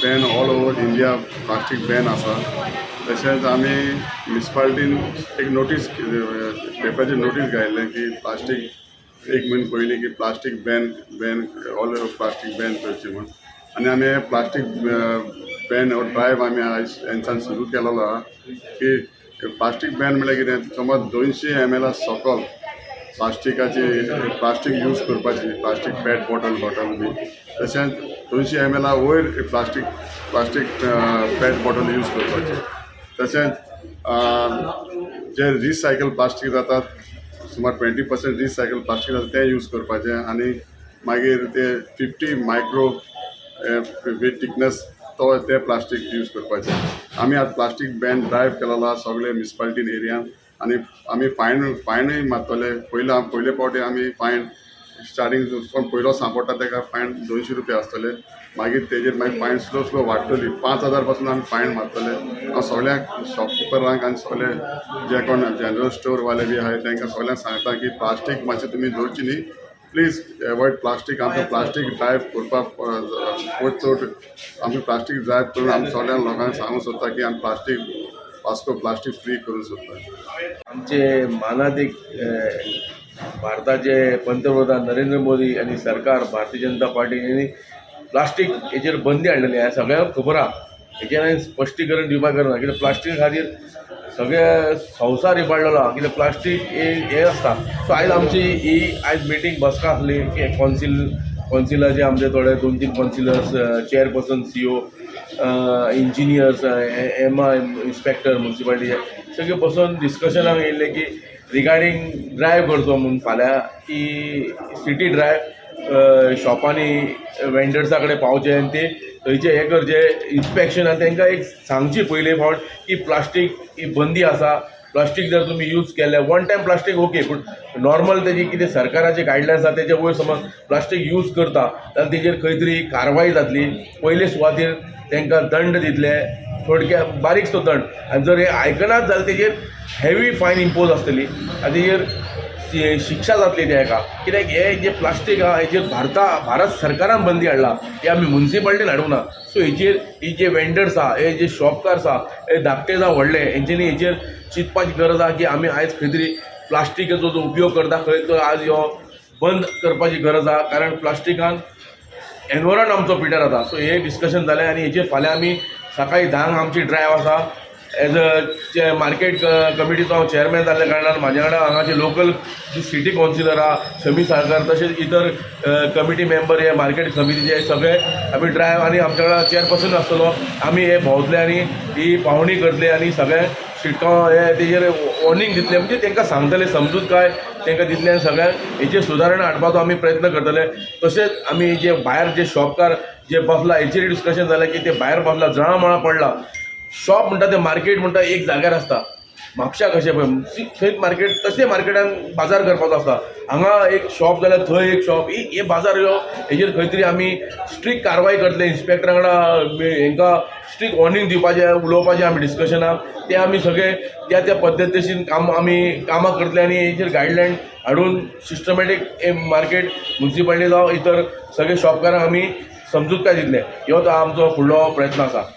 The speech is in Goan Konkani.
ban all over India, plastic ban आसा. तशेंच आमी म्युनिसिपालिटीन एक नोटीस, पेपराचेर नोटीस घायिल्लें की प्लास्टीक एक म्हयनो पयलीं की plastic ban, ban all over, plastic ban करची म्हूण. आनी आमी प्लास्टीक बॅन हो ड्रायव आमी आयज हेंच्यान सुरू केलेलो आहा की प्लास्टीक बॅन म्हळ्यार कितें, समज 200 एम एला सकल प्लास्टिकाची, प्लास्टीक यूज करपाची, प्लास्टीक पेट बॉटल बॉटल बी. तशेंच 200 एम एला वयर प्लास्टीक पेट बॉटल यूज करपाची. तशेंच जे रिसायकल प्लास्टीक जातात, सुमार 20% रिसायकल प्लास्टीक जाता, तें यूज करपाचें. आनी मागीर ते 50 मायक्रो वीथ थिकनस तो ते प्लास्टीक यूज करपाचें. आमी आतां प्लास्टीक बॅन ड्रायव केलेलो आसा सगळे म्युनिसिपालिटीन एरियान आनी आमी फायनूय मारतले. पयले फावटी आमी फायन स्टार्टींग कोण पयलो सांपडटा ताका फायन 200 रुपया आसतले. मागीर तेजेर मागीर फायन स्लो स्लो वाडटली. 5,000 पासून आमी फायन मारतले. हांव सगळ्यांक शॉपकिपरांक आनी सगळे जे कोण जनरल स्टोरवाले बी आहाय, तांकां सगळ्यांक सांगता की प्लास्टीक मातशें तुमी दवरची न्ही, प्लीज एवॉयड प्लास्टीक. आमकां प्लास्टीक ड्रायव करपाक चड चड आमी प्लास्टीक ड्रायव करून आमी सगळ्या लोकांक सांगूंक सोदता की आमी प्लास्टीक, वास्को प्लास्टीक फ्री करूंक सोदता. आमचे मानादीक भारताचे पंतप्रधान नरेंद्र मोदी आनी सरकार भारतीय जनता पार्टी यांनी प्लास्टीक हेचेर बंदी हाडलेली आहा. सगळ्यांक खबर आहा. हेचेर हांवें स्पश्टीकरण दिवपाक गरज ना, कित्याक प्लास्टीक खातीर सगळे संवसार इबाडलेलो आहा, कित्याक प्लास्टीक हें आसता. सो आयज आमची ही आयज मिटींग, बसका आसली की कॉन्सिलाचे आमचे थोडे दोन तीन councillors, chairperson, CO, engineers, MI inspector मुन्सिपालिटीचे सगळे बसून डिस्कशनाक येयल्ले की रिगार्डींग ड्रायव करचो म्हूण फाल्यां की सिटी ड्रायव, शॉपांनी वेंडर्सा कडेन पावचे आनी ते थंयचे हें करचें इन्स्पेक्शन आनी तांकां एक सांगची पयले फावट की प्लास्टीक ही बंदी आसा. प्लास्टीक जर तुमी यूज केलें, वन टायम प्लास्टीक ओके, पूण नॉर्मल तेजी कितें सरकाराचे गायडलायन्स आसा, तेजे वयर समज प्लास्टीक यूज करता जाल्यार तेजेर खंय तरी कारवाय जातली. पयले सुवातेर तांकां दंड दितले, थोडक्या बारीकसो दंड. आनी जर हे आयकनात जाल्यार तेजेर हेवी फायन इम्पोज आसतली आनी तेजेर शिक्षा जातली त्या हेका. कित्याक हे जे प्लास्टीक आहा, हेजेर भारत सरकारान बंदी हाडला, हे आमी मुन्सिपालिटीन हाडूंक ना. सो हेचेर ही जे वेंडर्स आहा, हे जे शॉपकार्स आहा, हे धाकटे जावं व्हडले, हेंच्यांनी हेचेर चिंतपाची गरज आहा की आमी आयज खंय तरी प्लास्टिकाचो जो उपयोग करता खंय, तो आज ह्यो बंद करपाची गरज आहा, कारण प्लास्टिकान एनवायरमेंट आमचो पिड्ड्यार जाता. सो हे डिस्कशन जालें आनी हेचेर फाल्यां आमी सकाळीं 10ंक आमची ड्रायव आसा. एज अ मार्केट कमिटीचो हांव चेअरमॅन जाल्ल्या कारणान म्हाज्या वांगडा हांगाचे लोकल जी सिटी कावन्सिलर आहा शमी साळकर, तशेंच इतर कमिटी मेंबर हे मार्केट समितीचे सगळे आमी ड्रायव आनी आमच्या वांगडा चेअरपर्सन आसतलो. आमी हे भोंवतले आनी ही पावणी करतले आनी सगळे शिटकाव हे तेजेर वॉर्निंग दितले, म्हणजे तांकां सांगतले, समजूत काय तांकां दितले आनी सगळ्यांक हेचेर सुदारणा हाडपाचो आमी प्रयत्न करतले. तशेंच आमी जे भायर जे शॉपकार जे बसला, हेचेर डिस्कशन जालें की ते भायर बसला, जळामळा पडला. शॉप म्हणटा ते, मार्केट म्हणटा एक जाग्यार आसता. म्हापशा कशें पळय थंयच मार्केट, तशें मार्केटान बाजार करपाचो आसता. हांगा एक शॉप जाल्यार थंय एक शॉप, ही हे बाजार ह्यो, हेजेर खंय तरी आमी स्ट्रीक कारवाय करतले. इन्स्पेक्टरा वांगडा हेंकां स्ट्रीक वॉर्निंग दिवपाचें, उलोवपाचें आमी डिस्कशनाक ते आमी सगळे त्या त्या पद्दतीन काम आमी कामां करतले आनी हेचेर गायडलायन हाडून सिस्टमॅटीक हे मार्केट मुन्सिपालिटी जावं इतर सगळे शॉपकारांक आमी समजूत काय दितले. ह्यो तो आमचो फुडलो प्रयत्न आसा.